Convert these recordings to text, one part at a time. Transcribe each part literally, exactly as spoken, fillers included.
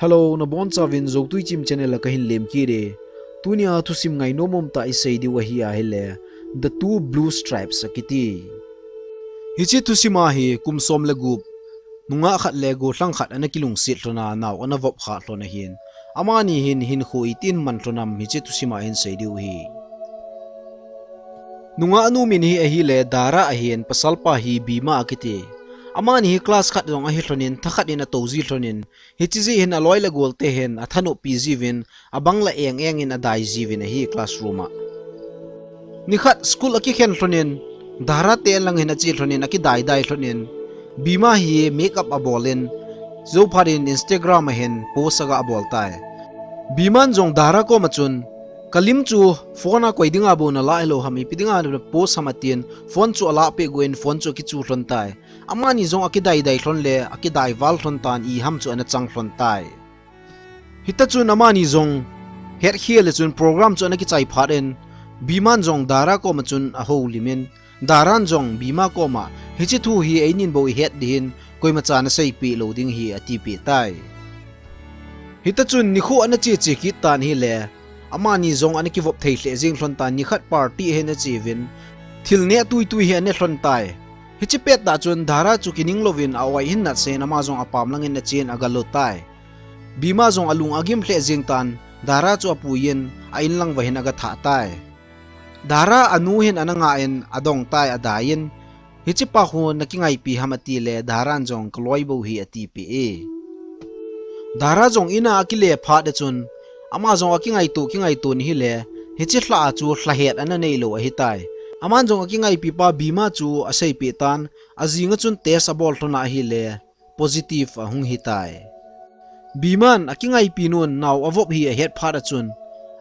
Hello, nabonchauvin Zotui Chim channel a kahin lemkit e. Tunia thusim ngainom umtah isei diu ahi ahile, The Two Blue Stripes akiti. Hiche thusima hi kum som le gup, nungah khat le gollhang khat ana kilungset lhona nao ana vop kha lhon ahin. Amani hin hinkho itin man lhon ham hiche thusima hin sei diu ahi. Nungah nu min hi ahile Dara ahin, pasalpa hi Bima akiti. Amani hi class khat jong ahi lhonin, thakhat in atou ji lhonin, hiche jeh hin aloi le golte hin athanoppi jiuvin, abang la eng eng in adai jiuvin ahi classroom a. Nikhat school akikhen lhonin, Dara te lang hin ache lhonin, akidai dai lhonin, Bima hi makeup abolin, jou phat in Instagram a hin post aga bol tai. Biman jong Dara koma chun, kalim chu phone a koi dinga bou nala hilou ham, ipi dinga post ham atin, phone chu alah peh gon, phone chu akichu lhon tai. Amani jong akidai dai lhon le, akidai val lhon tan, iham chu ana chang lhon tai. Hita chun amani jong hetkhel le chun program chu ana kichai phat in, Biman jong Dara koma chun ahoulimin, Daran jong Bima koma, hiche thu hi einin bou ihet ding ahin, koimacha naseipeh lou ding ahi atipeh tai. Hita chun nikho ana che che kit tan ahile, amani jong ana kivop thei lheh jeng lhon tan, nikhat party ahin acheuvin, thil neh tuitui hi ane lhon tai. Hiche pettah chun Dara chu kining louvin a-oi ahin natsen, ama jong apam langin achen agalou tai. Bima jong alung agim lheh jeng tan, Dara chu apuiyin, a-in lang uva hin agathah tai. Dara anu hin ana ngah in adong tai adaiyin, hiche pa khu nakingaipi ham atile, Daran jong kaloi bou ahi atipeh e. Dara jong in a akile phat a chun, ama jong akingaito kingaito in ahile, hiche lhah a chu lhahet ana neilou ahitai. Aman jong akingaipi pa Bima chu aseipeh tan, ajing a chun test abol lhon ahile, positive ahung hitai. Biman akingaipi nun nao avop hi ahet phat a chun,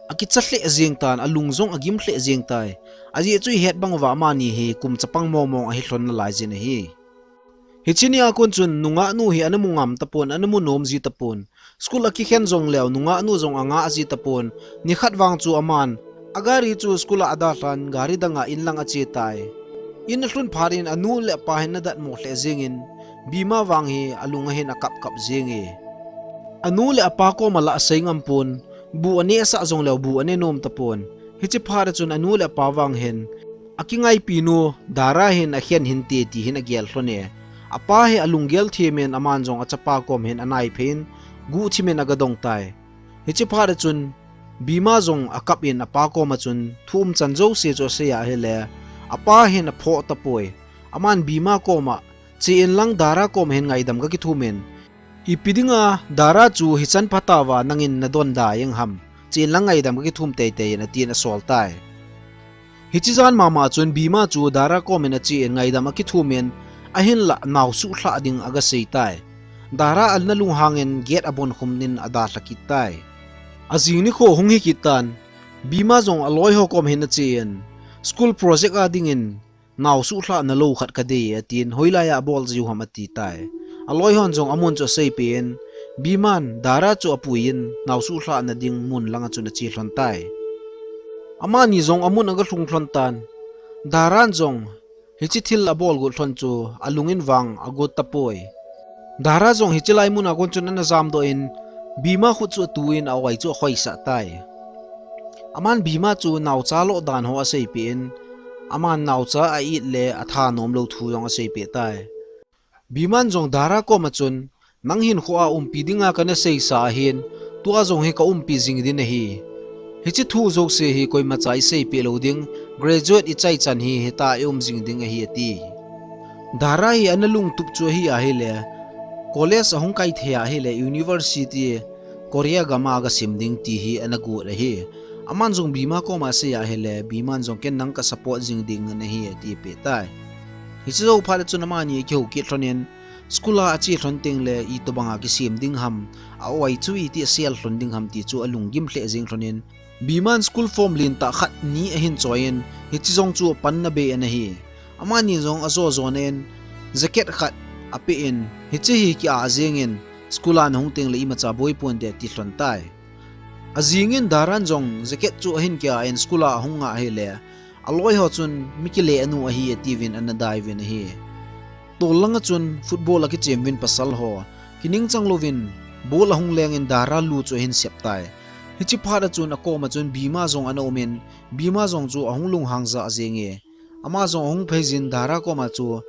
akicha lheh jeng tan, alung jong agim lheh jeng tai. Ajeh chu ihet bang uva amani hi kum chapang mong mong ahi lhon nalai jin ahi. Hiche nia kon chun nungah nu hi ana mu ngam tapon, ana mu nom ji tapon. School akikhen jongleu nungah nu jong angah ji tapon. Nikhat vang chu aman agari chu school a adalhan, gari danga in lang ache tai. In alhun phat in anu le apa hin ana datmo lheh jengin, Bima vang hi alung ahin akap kap jenge. Anu le apa koma la asei ngam pon, bu anehsah jongleu bu ane nom tapon. Hiche phat a chun anu le apa vang hin, akingaipi nu Dara hin akhen hinte ti hin agel lhon e. Apa hi alunggel thimin aman jong achapa kom hin anaiphei in, guhthim in agadong tai. Hiche phat a chun, Bima jong akap in apa koma chun thu umchan jouse chu asei ahile, apa hin aphoh tapoi. Aman Bima koma, che in lang Dara koma hin ngaidam kakithum in, ipi dinga Dara chu hichan phatah uva nangin nadon dai jeng ham, che in lang ngaidam kakithum teitei in atin asol tai. Hiche jan mama chun Bima chu Dara komin ache in ngaidam akithum in, ahinlah nao suhlhah ding agasei tai. Dara ana lunghang in gate abon khum in adalha kit tai. Ajing nikho hung hi kit tan, Bima jong aloi ho kom hin ache in, school project a dingin nao suhlhah na lou khat kadei e atin, hoilai a abol jiu ham ati tai. Aloi hon jong amun chu aseipeh in, Biman Dara chu apuiyin, nao suhlhah na ding mun lang a chun ache lhon tai. Amani jong amun agalhung lhon tan, Daran jong hiche thil abol got lhon chu alungin vang agot tapoi. Dara jong hiche lai mun a kon chun ana jamdoh in, Bima khut chu atuin a-oi chu akhoisah tai. Aman Bima chu naocha loh dan ho aseipeh in, aman naocha a-it le athanom lou thu jong aseipeh tai. Biman jong Dara koma chun, nang hinkho a umpi dinga kana seisa ahin, tua jong hi kaumpi jing ding ahi. Hiche thu jouse hi koimacha iseipeh lou ding, graduate ichai chan hi hita ium jing ding ahi ati. Dara hi ana lungtup chu ahi ahile, college ahung kai thei ahile, university Korea gam a gasim ding ti hi ana got ahi. Aman jong Bima koma asei ahile, Biman jong ken nang kasupport jing ding nahi atipeh tai. Hiche jou phat a chun amani akihou kit lhon in, school a ache lhon tengle itobanga kisem ding ham, a-oi chu iti asel lhon ding ham ti chu alunggim lheh jeng lhon in, Biman school form lentah khat ni ahin choi in, hiche jong chu apanna bei ana hi. Amani jong ajo jo in, jacket khat apeh in, hiche hi ki-ah jeng in, school a nahung tengle imacha boi ponte ati lhon tai. Ajing in Daran jong jacket chu ahin ki-ah in school a ahung ngah ahile, aloi ho chun mi kile anu ahi atiuvin ana dai uvin ahi. Tol lang a chun football akichem uvin pasal ho, kiningchang louvin Bol ahung lengin Dara lu chu ahin sep tai. Hiche phat a chun akoma chun Bima jong ana umin, Bima jong chu ahung lunghang jah jenge. Ama jong ahung phei jin Dara koma chu,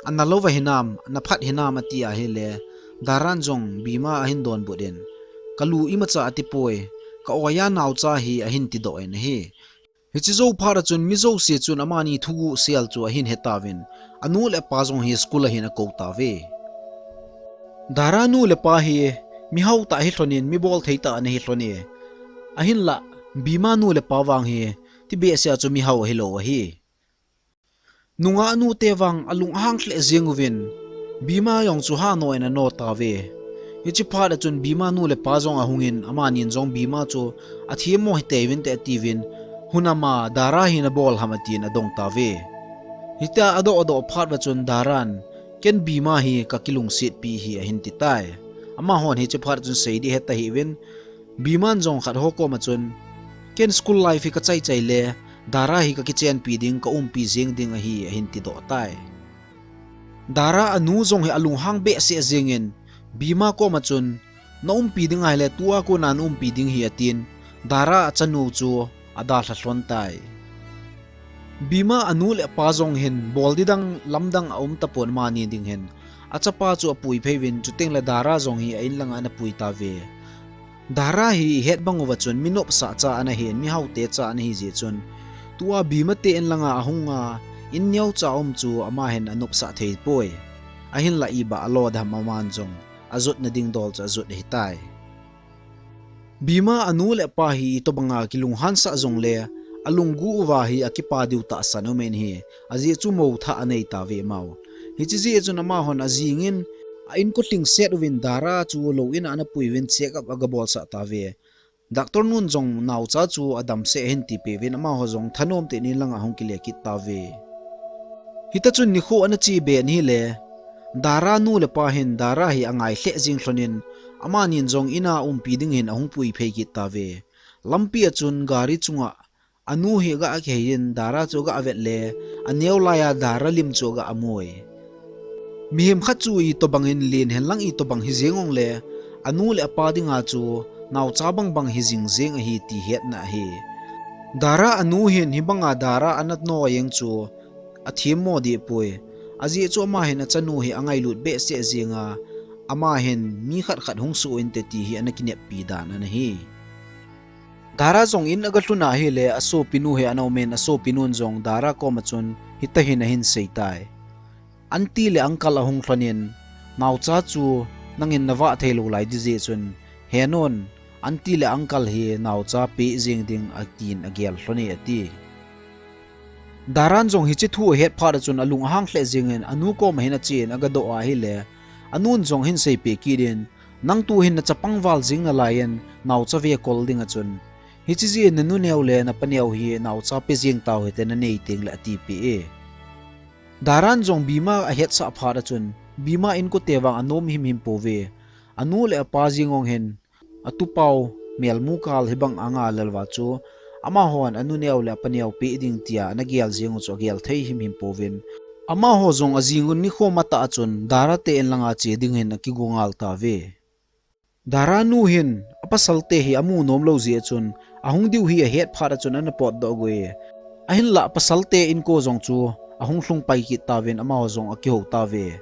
"Ana lou va hinam, ana phat hinam," ati ahile, Daran jong Bima ahin donbut in, "Ka lu imacha ati poi, ka oiya naocha hi," ahin tidoh in ahi. Hiche jou phat a chun mi jouse chun amani thuguh sel chu ahin he tauvin, anu le apa jong hi school a hin akou tauve. Dara nu le pa hi mihao tah ahi lhonin, mi bolthei tah ana hi lhon e. Ahinlah, Bima nu le pa vang hi, ti behseh a chu mihao ahilou ahi. Nungah nute vang alung ahang lheh jeng uvin, Bima jong chu hah no'n ano tauve. Hiche phat a chun Bima nu le pa jong ahungin, amanin jong Bima chu athemmo hite uvinte atiuvin, "Hunam a Dara hin abol ham?" atin adong tauve. Hitia adoh adoh phat uva chun Daran, "Ken Bima hi ka kilungsetpi hi," ahin ti tai. Amahon hiche phat a chun sei ding ahet ahiuvin, Biman jong khat ho koma chun, "Ken school life hi ka chai chai le, Dara hi ka kichenpi ding, ka umpi jeng ding ahi," ahin tidoh tai. Dara anu jong hi alunghang behseh jengin, Bima koma chun, "Na umpi ding ahile, tua kona na umpi ding hi," atin, Dara achanu chu adalha lhon tai. Bima anu le apa jong hin bol ding dang lamdang aum tapon, amani ding hin achapa chu apui phei uvin, chuteng le Dara jong hi a in langa ana pui tauve. Dara hi ihet bang uva chun mi nopsah cha ana hin, mi haote cha ana hi jeh chun, tua Bima te in langa ahunga in neocha um chu ama hin anopsah thei poi. Ahinlah iba alo dam aman jong ajotna ding dol chu ajot ahitai. Bima anu le apa hi itobanga kilunghansah jongle, alunggu uva hi akipa diu tahsan aumin ahi, ajeh chu mou thah anei tauve amau. Hiche jeh chun amahon ajingin, a inko lhingset uvin Dara chu lou in a ana pui uvin check up aga bolsah tauve. Doctor nun jong naocha chu adamsah e ahin tipeh uvin, amaho jong thanom tah in in langa ahung kile kit tauve. Hita chun nikho ana che be in ahile, Dara nu le pa hin Dara hi angai lheh jeng lhonin, amanin jong in a umpi ding hin ahung pui phei kit tauve. Lampi a chun gari chunga anu hi aga kihei in, Dara chu aga vet le, aneo laiya Dara lim chu aga mu e. Mihem khat chu itobangin len henlang itobang hi jeng jongle, anu le apa dinga chu naocha bangbang hi jing jeng ahi ti hetna ahi. Dara anu hin hibanga Dara ana no jeng chu athemmo deh poi. Ajeh chu ama hin achanu hi angailut behseh jenga, ama hin mi khat khat hung soh inte ti hi ana kineppi dan ana hi. Dara jong in aga lhun ahile, asopinu hi ana umin, asopinun jong Dara koma chun hitahin ahin sei tai. Aunty le uncle ahung lhonin, naocha chu nangin navah thei lou lai ding jeh chun, henon, aunty le uncle hi naocha peh jeng ding atin agel lhon e ati. Daran jong hiche thu ahet phat a chun alung ahang lheh jengin, anu koma hin achen agadoh ahile, anun jong ahin seipeh kit in, nang tuhin nachapang val jing nalaiyin, naocha ve kol ding a chun, hiche jeh in nanu neo le napa neo hi naocha pe jeng tau hite nanei tengle atipeh e. Daran jong Bima ahetsah phat a chun, Bima inkote vang anom himhim pouve. Anu le apa jeng jong hin, atupau melmu kal hibang anga lel uva chu, amahon anu neo le apa neo peh ding tia ana gel jeng u chu agel thei himhim pouvin. Amaho jong ajing un nikho matah a chun, Dara te in langa che dingin akigo ngal tauve. Dara nu hin, apasalte hi amu nom lou jeh a chun, ahung diu hi ahet phat a chun ana potdoh goi. Ahinlah pasalte inko jong chu, ahung lhung pai kit tauvin amaho jong akihou tauve.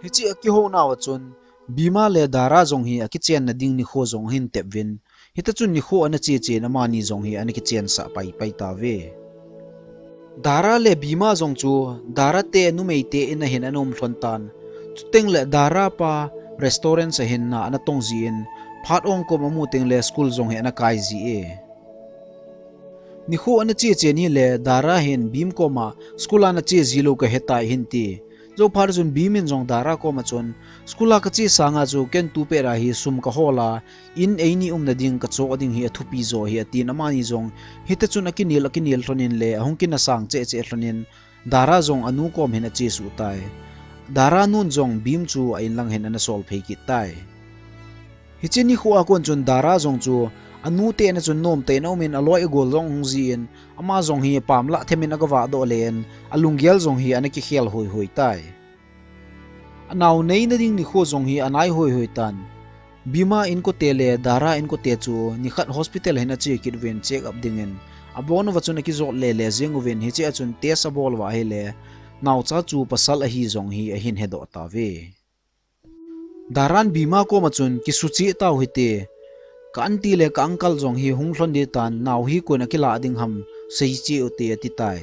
Hiche akihou nau a chun, Bima le Dara jong hi akichenna ding nikho jong ahin tep uvin. Hita chun nikho ana che chen amani jong hi ana kichensah paipai tauve. Dara le Bima jong chu Dara te numei te in a hin ana um lhon tan. Chuteng le Dara pa restaurant a hin na ana tong jin, phat ong kom amu teng le school jong hi ana kai ji e. Nikho ana che chen hile Dara hin Bim koma school a nache ji lou kahe tai ahin ti. Jou phat a chun Bim in jong Dara koma chun, school a kache sanga chu ken tu pet a hi sum kahol a, in eini umna ding kachoh ding hi athupi jo ahi atin amani jong hita chun akinel akinel lhonin le ahung kinasang cheh cheh lhonin Dara jong anu kom hin ache suh tai. Dara nun jong Bim chu a in lang hin ana sol phei kit tai. Hiche nikho a kon chun Dara jong chu anu te in a chun nom tah in aumin aloi agol jong hung jin ama jong hi pamlah them in agavah doh len alunggel jong hi ana kikhel hoi hoi tai. Anao neina ding nikho jong hi anai hoi hoi tan. Bima inkote le Dara inkote chu nikhat hospital hin ache kit uvin check up dingin, abon uva chun akijot lele jeng uvin, hiche a chun test abol uva ahile, naocha chu pasal ahi jong hi ahin hedoh tauve. Daran Bima koma chun, kisucheh tau hite, ka aunty le ka uncle jong hi hung lhon ding tan, nao hi koin akilah ding ham, seicheh ute, ati tai.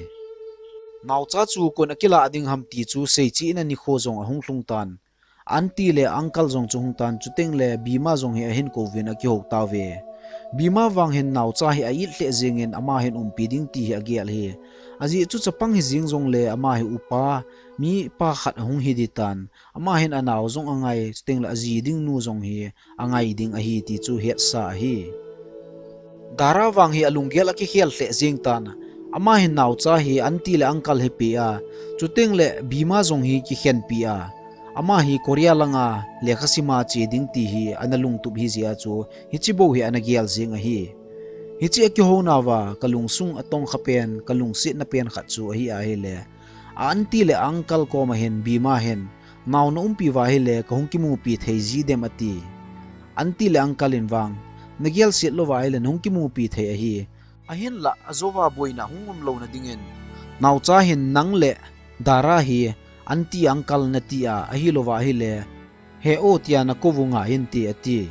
Naocha chu koin akilah ding ham ti chu seichehna nikho jong ahung lhung tan, aunty le uncle jong chu hung tan, chuteng le Bima jong hi ahin kouvin akihou tauve. Bima vang hin naocha hi a-it lheh jengin ama hin umpi ding ti hi agel ahi. Ajeh chu chapang hijeng jongle ama hi upa, mipa khat ahung hi ding tan, ama hin anao jong angai, chuteng le aji ding nu jong hi angai ding ahi ti chu hetsa ahi. Dara vang hi alunggel akikhel lheh jeng tan, ama hin naocha hi aunty le uncle hi pe a, chuteng le Bima jong hi kikhenpi a, ama hi Korea langa lekha sima che ding ti hi ana lungtup hi jeh a chu hiche bou hi ana gel jeng ahi. Hiche akihouna uva ka lungsung atongkha pen, ka lungsetna pen khat chu ahi ahile, a aunty le uncle koma hin Bima hin, nao na umpi uva ahile ka hung kimupi thei ji dem ati. Aunty le uncle in vang, na gelset lou uva ahile na hung kimupi thei ahi. Ahinlah ajouva boina hung um louna dingin, naocha hin nang le Dara hi aunty uncle nati a, ahilou uva ahile, he o tia nakou u ngai inte ati.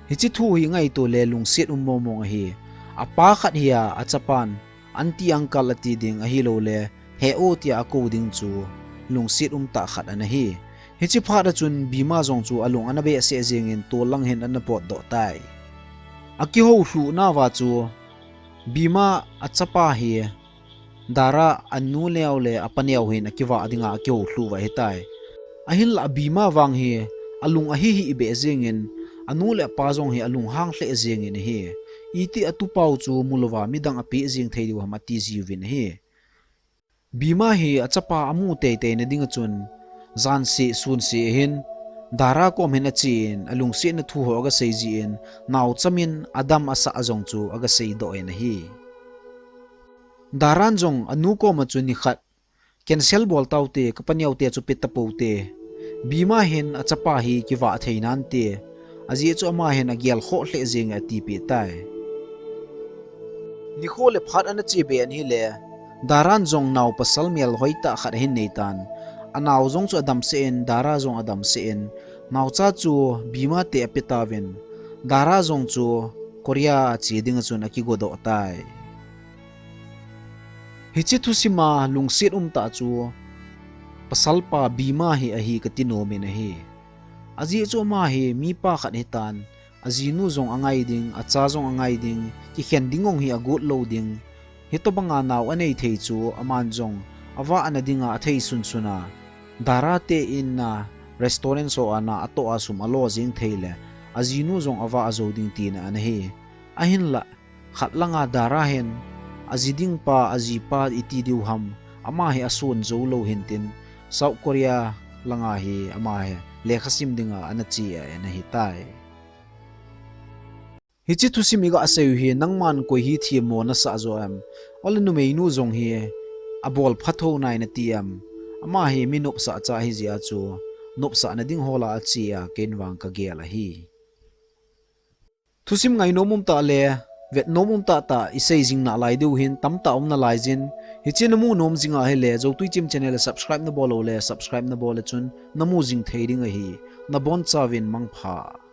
Hiche thu hi ngaito le lungset um mongmong ahi. Apa khat hi a, achapan aunty uncle ati ding ahilouleh, he o tia akou ding chu lungset umtah khat ana hi. Hiche phat a chun Bima jong chu alung ana behseh jengin tollang hin ana potdoh tai. Akihou lhuh nauva chu Bima achapa hi Dara anu neo le apa neo hin akivah dinga akihou lhuh uva ahitai. Ahinlah Bima vang hi alung ahi hih beh jengin, anu le apa jong hi alunghang lheh jengin ahi. Iti atupau chu mulouva midang apeh jeng thei diu ham ati jiuvin ahi. Bima hi achapa amu teitei na dinga chun, jan seh sun seh hin, Dara kom hin achen, alungsetna thu ho agasei jin, naocha min adam asah jong chu agasei doh in ahi. Daran jong anu koma chun nikhat, cancel bol taute, kapa neote chu pe tapoute. Bima hin achapa hi kivah thei nante, ajeh chu ama hin agel khoh lheh jenge atipeh tai. Nikho le phat ana che be in ahile, Daran jong nao pasal melhoitah khat ahin neitan. Anao jong chu adamsah in, Dara jong adamsah in, naocha chu Bima te ape tauvin, Dara jong chu Korea ache dinga chun akigodoh tai. Hiche thusima lungset umtah chu pasalpa Bima hi ahi kati nomin ahi. Ajeh chu ama hi mipa khat ahitan, ajinu jong angai ding, acha jong angai ding, kikhen ding jong hi agot lou ding. Hitobanga nao anei thei chu aman jong avahna dinga athei sunsun a, Dara te inna restaurant so ana atoh a sum alo jeng thei le, ajinu jong avah jou ding tina ana hi. Ahinlah, khat langa Dara hin, aji ding pa, ajipa iti diu ham, ama hi ason jou lou hintin, South Korea langa hi ama hi lekha sim dinga ana che a ana hitai. Hiche thusim iga seiu hi nangman koi hi themmo nasah jo em? Ole numeinu jong hi abol phatthou nai nati em? Ama hi mi nopsah cha ahijeh a chu nopsahna ding hola ache a ken vang kagel ahi. Thusim ngainom umtah le vetnom umtah tah isei jing nalai diu hin tamtah um nalaijin, hiche namu nom jinga ahile Joutui Chim channel subscribe nabol loule subscribe nabol le chun namu jing thei ding ahi. Nabonchauvin mangpha.